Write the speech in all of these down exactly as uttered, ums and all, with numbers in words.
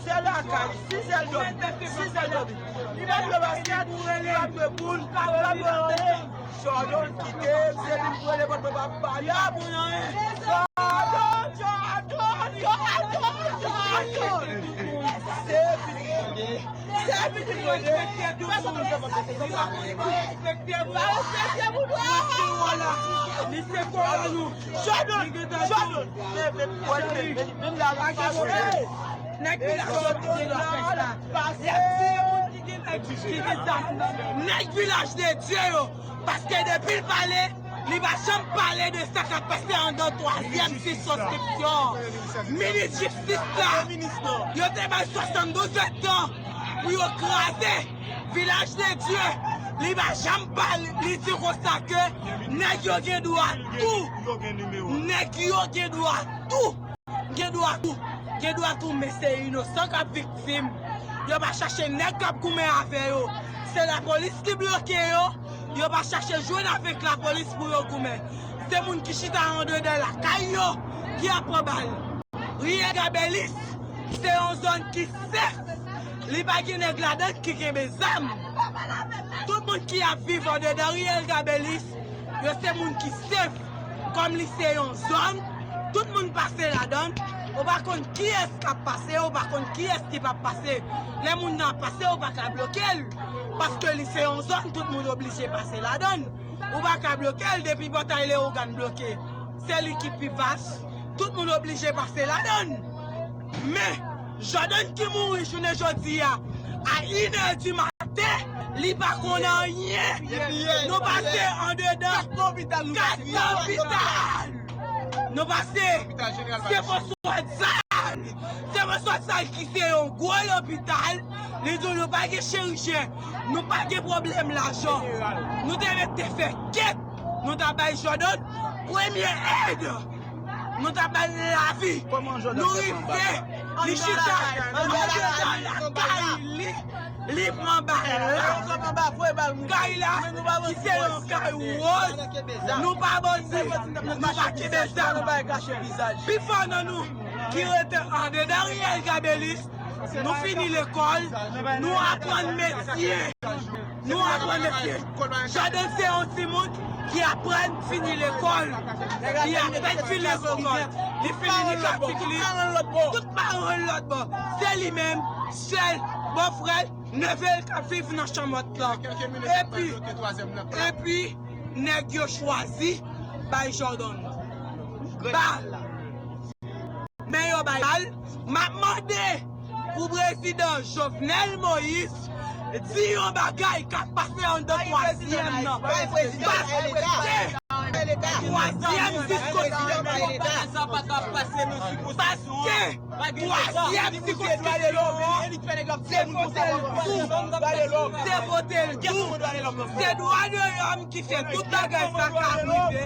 Se lakay, si sèl dòmi, si sèl dòmi. Li pa jwe basket, li pa jwe boul, li pa jwe anyen. Jordan kite m, se li m rele, mwen pa ba yo pou anyen. Jordan, Jordan, Jordan, Jordan. Se fini. Se fini, mwen. Pèsonn pa respekte moun. Pa respekte moun. Li se kòlòn nou. Jordan, Jordan. Men, men, men, men, men, la, la, la. Nèg vilaj yo te la fèt la. Y ap tiye moun ki gen nèg ki gen zam. Nèg vilaj de Dye yo. Paske depi l pale, li pa janm pale de sa k ap pase anndan twazyèm sikonskripsyon. Minis jistis la, yo te bay swasanndouz èdtan pou yo kraze vilaj de Dye. Li pa janm pale, li di konsa ke nèg yo gen dwa tou. Nèg yo gen dwa tou. Gen dwa tou, gen dwa tou, men se inosan k ap viktim. Yo pa chache nèg k ap goumen avè yo. Se lapolis ki bloke yo. Yo pa chache jwenn avèk lapolis pou yo goumen. Se moun ki chita andedan lakay yo ki ap pran bal. Riyèl Gabelis se yon zòn ki sèf. Li pa gen nèg ladan ki kenbe zam. Tout moun ki ap viv andedan Riyèl Gabelis, yo se moun ki sèf. Kòm li se yon zòn, tout moun pase ladan l, ou pa konn kiyès k ap pase, ou pa konn kiyès ki p ap pase. Lè moun nan ap pase, ou pa ka bloke l, paske li se yon zòn, tout moun oblije pase ladan l. Ou pa ka bloke l depi Pòtay Lewogàn bloke. Se li ki pi vas, tout moun oblije pase ladan l. Men, Jordan ki mouri jounen jodi a, a inè di maten, li pa konn anyen. Nou pase andedan kat lopital. Nou pase Sen Franswa Sal. Sen Franswa Sal ki se yon gwo lopital. Li di w nou pa gen chirijyen, nou pa gen pwoblèm lajan. Nou te mete fè kèt, nou ta bay Jordan premye èd. Nou ta ba l lavi. Nou rive, li chita andedan lakay li, li pran bal la. Kay la, ki se yon kay wòz, nou pa bandi, nou pa kenbe zam. Pifò nan nou ki rete andedan Riyèl Gabelis, nou fini lekòl, nou aprann metye. Nou aprann metye. Jordan se yon timoun ki aprann fini lekòl. Li apèn fini lekòl. Li fini li ka fini. Tout paran l lòt bò. Se li menm, sèl, bòfrè l, neve l k ap viv nan chanm lòt la. Epi, epi, nèg yo chwazi bay Jordan bal. Men yo bay bal. M ap mande pou prezidan Jovenel Moïse di yon bagay k ap pase anndan twazyèm nan. Paske twazyèm sikonskripsyon, paske twazyèm sikonskripsyon, se vote l tou. Se vote l tou. Se dwa de lòm ki fè tout bagay sa ka rive,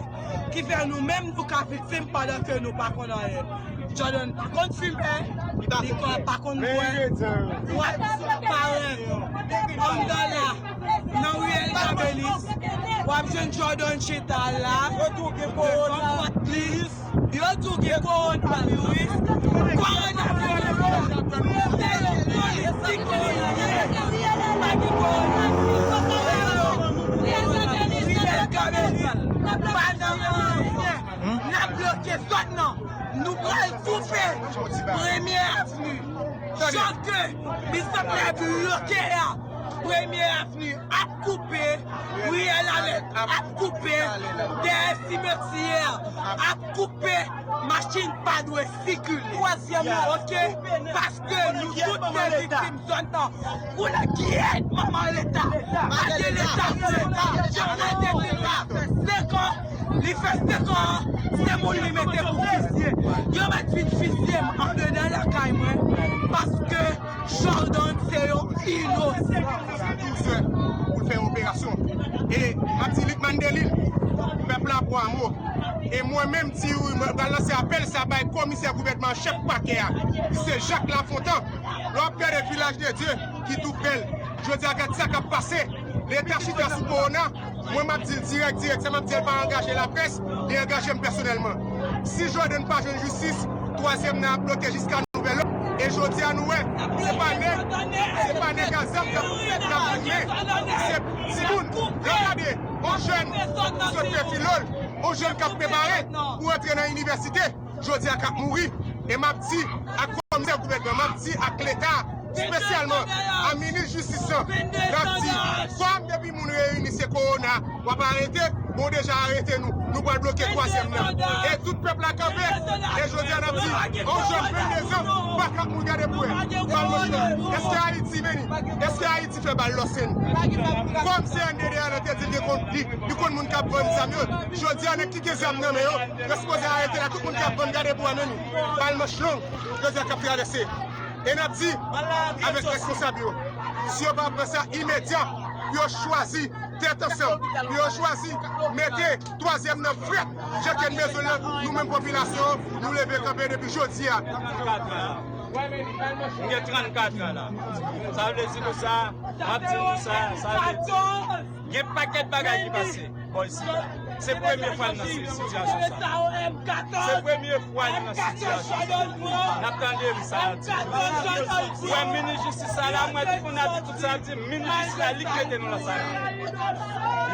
ki fè nou menm nou ka viktim pandan ke nou pa konn anyen. Jordan pa konn fimen, li pa konn bwè. W ap parèt anndan la, nan riyèl Gabelis, w ap jwenn Jordan chita la, devan pòt li. Yo di w gen kowonaviris. Kowonaviris se yon politik li ye. Pa gen kowonaviris. Riyèl Gabelis pa nan anyen. N ap bloke zòn nan. Nou pral koupe Premye Avni. Jan ke biznis la bloke a, Premye Avni ap koupe, riyèl Alèt ap koupe, dèyè simetyè ap koupe, machin pa dwe sikile. Oke? Paske nou tout se viktim zòn nan. Pou nèg ki èd manman Leta, pa gen Leta vre. Jan mete Leta fè senk an, li fè senk an, se moun li mete pou ofisye. Yo mèt vin fizye m andedan lakay mwen, paske Jordan se yon inosan. Douz è pou l fè operasyon. E m ap di Lucmane Delille, pèp la pran mo. E mwen menm, Ti Youri, mwen pral lanse apèl sa bay komisè gouvènman, chèf pakè a, ki se Jacques Lafontant. Lè w ap gade Vilaj de Dye ki tou bèl, jodi a gad sa k ap pase. Leta chita sou kowona. Mwen, m ap di l dirèk, dirèk, sa m ap di l pa angaje laprès, li angaje m pèsonèlman. Si Jordan pa jwenn jistis, twazyèm nan ap bloke jiska nouvèl òd. E jodi a, nou wè, se pa nèg, se pa nèg a zam k ap, k ap filme. Se timoun, lè w gade, yon jèn ki sot fè filo l, yon jèn k ap prepare pou antre nan inivèsite. Jodi a k ap mouri. E m ap di ak komisè gouvènman, m ap di ak Leta, espesyalman a minis jistis lan, n ap di, kòm depi moun reyini se kowona, w ap arete, bon, w deja arete nou, nou pral bloke twazyèm nan. E tout pèp la kanpe, e jodi a n ap di, yon jèn venndezan pa ka mouri, gade pou wè. Bal manch lan. Èske Ayiti vini? Èske Ayiti fè bal lòsen? Kòm C N D D A nan te di l gen konn li, li konn moun k ap vann zam yo. Jodi a, nèg ki gen zam nan men yo, yo sipoze arete la, tout moun k ap vann, gade pou wè men nou. Bal manch long, jodi a k ap travèse. E n ap di, avèk responsab yo, si yo pa pran sa imedya, pou yo chwazi tèt ansanm, pou yo chwazi mete twazyèm nan frèt, jan ke n bezwen l lan, nou menm popilasyon, nou leve kanpe depi jodi a. M gen trannkat an la. Sa vle di nou sa, m ap di nou sa, sa vle di gen pakèt bagay ki pase bò isi la. Se premye fwa n nan si-, sitiyasyon sa. Se premye fwa n nan sitiyasyon sa. N ap tande ri sa ap di. Ou wè minis jistis sa la, mwen di pou n ap di tout sa ap di, minis jistis la, li k mete nou nan sa la.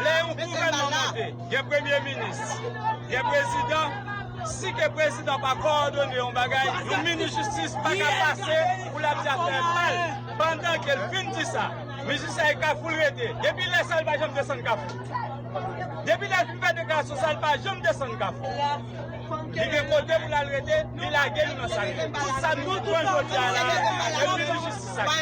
Lè yon gouvènman monte, gen premye minis, gen prezidan, si ke prezidan pa kowòdone yon bagay, yon minis jistis pa ka pase pou l ap di afè mal. Pandan ke l fin di sa, minis jistis la e Kafou l rete. Depi lè sa, l pa janm desann Kafou. Depi lè l fin fè deklarasyon sa, l pa janm desann Kafou. Li gen kote pou l al rete, li lage nou nan sa. Tout sa nou pran jodi a la, e minis jistis sa. Pa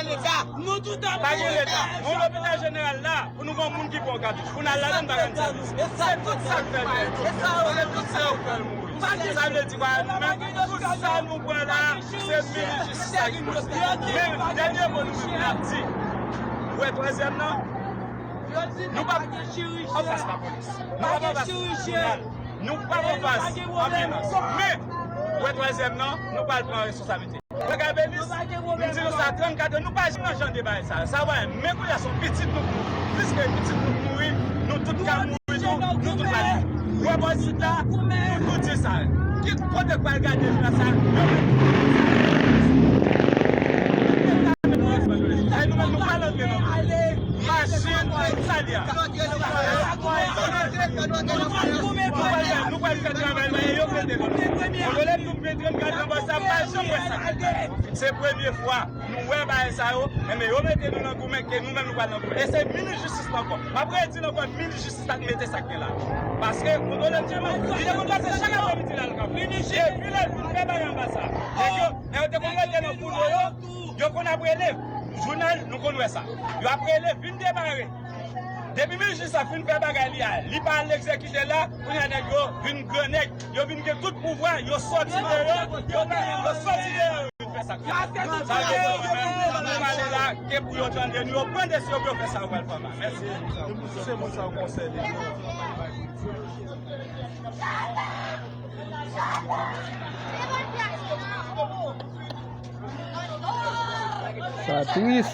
gen Leta. Yon lopital jeneral la, pou nou gen yon moun ki pran katouch, pou n al ladan n pa rann sèvis. Se tout sa k fè l mouri. Se tout sa k fè l mouri. Sa vle di kwa, nou menm, tout sa nou pran la, se minis jistis sa ki pote. Men, dènye mo nou menm n ap di, ou wè twazyèm nan, nou p ap, anfas lapolis, nou p ap anfas tribinal, nou p ap anfas anbilans. Men, ou wè twazyèm nan, nou pral pran responsablite. Bagay benis, m di nou sa, trannkat an, nou pa janm nan jan de bagay sa. Sa wè, men kounye a se yon pitit nou k mouri. Piske pitit nou k mouri, nou tout ka mouri tou, nou tout pral mouri. Wè bò isit la, nou tout di sa. Kit kote k pral gade jounen sa, yo mèt tout sa. Ay, nou menm, nou pral antre nan machin, tout sa li a. Nou pral fè, nou pral fè travay la, e yo mete nou. Kontwole nou. Petwòl gaz nan bò sa, pa janm wè sa. Se premye fwa nou wè bagay sa yo, enben yo mete nou nan goumen ke nou menm nou pral nan goumen. E se minis jistis la ankò. M ap redi l ankò, minis jistis la k mete sa k gen la. Paske, kontwole m di nou, li te konn pase chak aprèmidi la al Kafou. Depi lè l vin fè bagay anba sa. Nèg yo, lè yo te konn rete nan koulo yo, yo konn ap rele. Jounal, nou konn wè sa. Yo ap rele, vin debare. Depi minis jistis la fin fè bagay li a, li pa al egzekite l la, kounye a nèg yo vin gran nèg, yo vin gen tout pouvwa, yo sòti deyò, yo ta, yo sòti deyò, yo vin fè sa k fè. Sa vle di nou menm, nou pale la, ke pou yo tande nou, yo pran desizyon pou yo fè sa yo pral fè anba. Mèsi. Se moun sa yo konsène. Sa tris.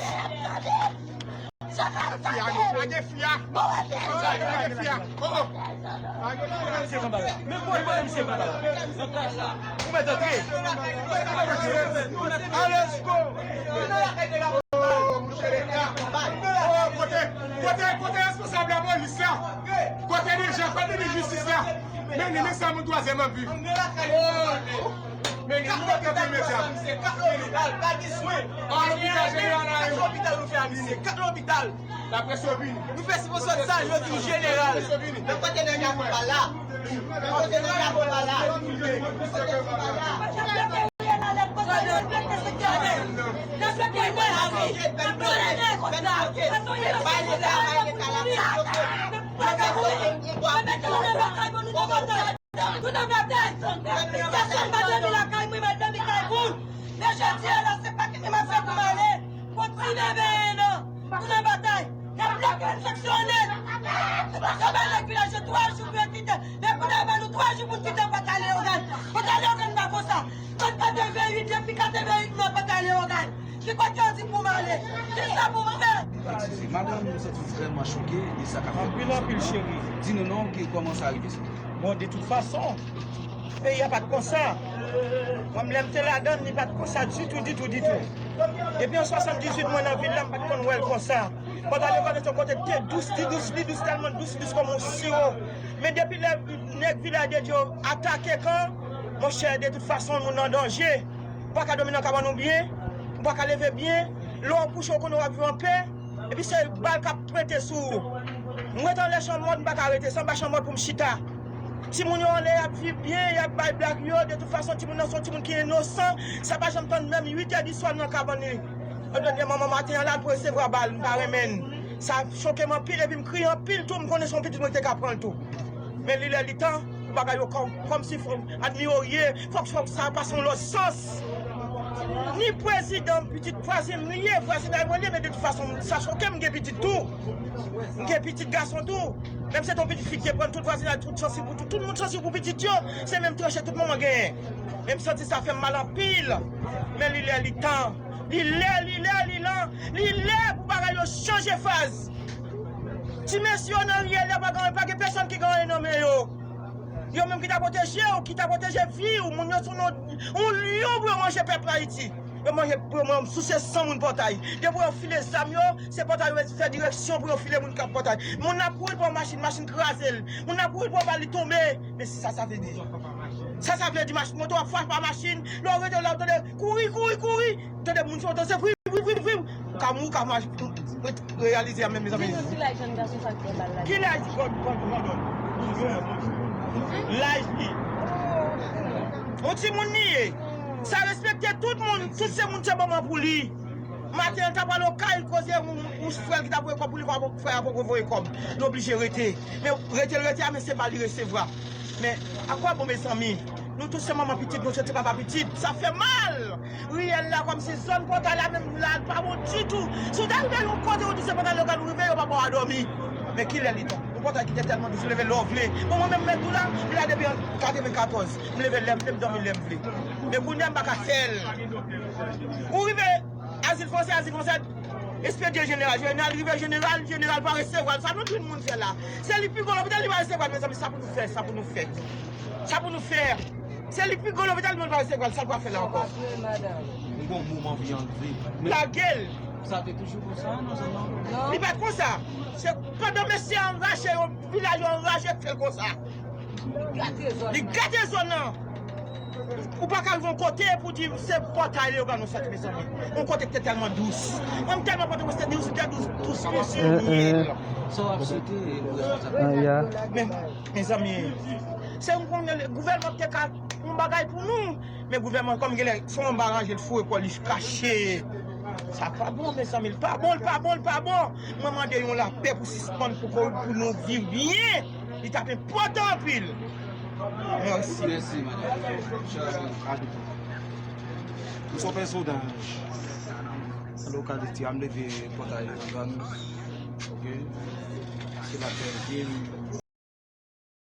Fia, nou lage fia. Lage fia. Oh, oh. Lage fia. Men kote misye pral? Ou mèt antre. Alesko. Oh, mouche leta. Oh, kote, kote, kote responsab lapolis la? Kote deja, kote minis jistis la? Men, men, men sa moun twazyèm ap viv. Oh. Men nou mèt kanpe medya. Se kat lopital, pa gen swen. An lopital jeneral la, kat lopital nou fè a misye, kat lopital. Laprès yo vini. Nou fè sipozisyon sa, yo di jeneral. Laprès yo vini. Nan kote nèg la konba la. Nan kote nèg la konba la. Bay leta, bay leta laprès yo. Tounen batay. Sa chanm pa dòmi lakay mwen, m al dòmi kay moun. Men jodi a la, se pa kite m ap fè pou m ale. Kontinye veye non. Tounen batay. N ap bloke n sanksyone. Yo bay nèg vilaj yo twa jou pou yo kite. Men kounye a, ban nou twa jou pou n kite Pòtaleyogàn. Pòtaleyogàn pa konsa. Kot katreventuit, depi katreventuit nou an Pòtaleyogàn. Ki kote yo di pou m ale? Ki sa pou m fè? Eskize, madanm, nou santi vrèman choke de sa k ap fèt. Anpil, anpil, cheri. Di nou non, ki, kòman sa rive sa? Bon, de tout fason, peyi a pa t konsa. Mwen, lè m te ladan l, li pa t konsa ditou, ditou, ditou. Depi an swasanndizuit, mwen nan vil la, m pa t konn wè l konsa. Pòtaleyogàn se yon kote ki te dous, li dous, li dous, tèlman dous, dous kòm yon siwo. Men depi lè nèg Vilaj de Dye atake kan, monchè, de tout fason, moun nan danje. Ou pa ka dòmi nan kabann ou byen, ou pa ka leve byen. Lè w kouche, ou konnen w ap viv anpè. Epi se bal k ap pwente sou ou. Mwen rete anlè chanm mòn, m pa ka rete, se anba chanm mòn pou m chita. Timoun yo anlè, y ap viv byen, y ap bay blag yo. De tout fason, timoun nan se yon timoun ki inosan. Sa pa janm tann menm uit è di swa nan kabann li. Yo tande manman maten an la, l pou resevwa bal, m pa renmen l. Sa choke m anpil, epi m kriye anpil tou, m konnen se yon pitit mwen ki te ka pran l tou. Men li lè li tan, pou bagay yo kòm, kòmsi fò admire w ye, fòk, fòk sa pase yon lòt sans. Ni prezidan, pitit vwazen m li ye, vwazinay mwen li ye, men de tout fason, sa choke m, m gen pitit tou. M gen pitit gason tou. Menm se te yon pitit fi ki te pran l, tout vwazinay, tout chansi pou tout, tout moun chansi pou pitit yo, se menm tranche tout manman genyen. Men m santi sa fè m mal anpil. Men li lè li tan. Li lè, li lè, li lan, li lè pou bagay yo chanje faz. Ti mesye yo nan riyèl la pa gen, pa gen pèsòn ki gen anyen nan men yo. Yo menm ki ta pwoteje w, ki ta pwoteje vi w, moun yo sou non, yon lyon pou yo manje pèp Ayiti. Yo manje pou yo manje souse san moun Pòtay. Depi yo file zam yo, se Pòtay yo fè direksyon pou yo file moun k ap Pòtay. Moun nan kouri pran machin, machin kraze l. Moun nan kouri pran bal, li tonbe. Men sa sa vle di? Sa sa vle di, machin, moto ap frape a machin, lè w rete la, w tande kouri, kouri, kouri. Tande moun sou oto, se vri, vri, vri, vri. Ou ka mouri, ou ka mache, reyalize a menm, mezanmi. Di nou ki laj jèn gason sa k pran bal la? Ki laj, God, God, God, God? Laj li. Yon timoun li ye. Sa respekte tout moun, tout se moun se manman pou li. Maten an, l ta pral okay, koze yon, yon frè l ki ta voye kòb pou li, frè a poko voye kòb. Li oblije rete. Men rete l rete a, men se bal li resevwa. Men akwabon, mezanmi? Nou tout se manman pitit, nou se ti papa pitit. Sa fè mal. Riyèl la, kòmsi zòn Pòtay la menm la, l pa bon ditou. Si w ta rive yon kote, ou di se Pòtay Leyogàn ou rive, yo pa ba w a dòmi. Men kilè li tan? Yon Pòtay ki te tèlman dous, ou leve lè w vle. Bon, mwen menm, mèt ou la, m la depi an katrevenkatòz. M leve lè m vle, m dòmi lè m vle. Men kounye a, m pa ka fè l. Ou rive Azil Fransè, Azil Fransè, Espedye jeneral, jeneral rive jeneral, jeneral pa resevwa l. Sa nou jwenn moun fè la? Se li pi gwo lopital, li pa resevwa l, mezanmi, sa pou nou fè, sa pou nou fè. Sa pou nou fè. Se li pi gwo lopital, men l pa resevwa l, sa l pral fè la ankò? Yon bon moman vin antre. Lage l. Sa te toujou konsa nan zòn nan? Li pa t konsa. Se pandan mesye anraje yo, vilaj yo anraje k fè l konsa. Li gate zòn nan. Ou pa ka rive yon kote pou di se Pòtay Leyogàn nou sòti, mezanmi. Yon kote ki te tèlman dous. Mwen, m tèlman Pòtoprens te dous, te dous, dous, mesye. Sa w ap swete gouvènman sa? Men, mezanmi, se yon konnen gouvènman te ka yon bagay pou nou. Men gouvènman, kòm genlè, fò anba ranje l, foure kò li kache. Sa pa bon, mezanmi, l pa bon, l pa bon, l pa bon. Mwen mande yon lapè pou sispann, pou, pou nou viv byen. Li t ap enpòtan anpil. Mèsi. Mèsi, madanm. Mwen se yon pèsonaj nan lokalite a, m leve Pòtay Leyogàn. Ok? Se la fè vye m.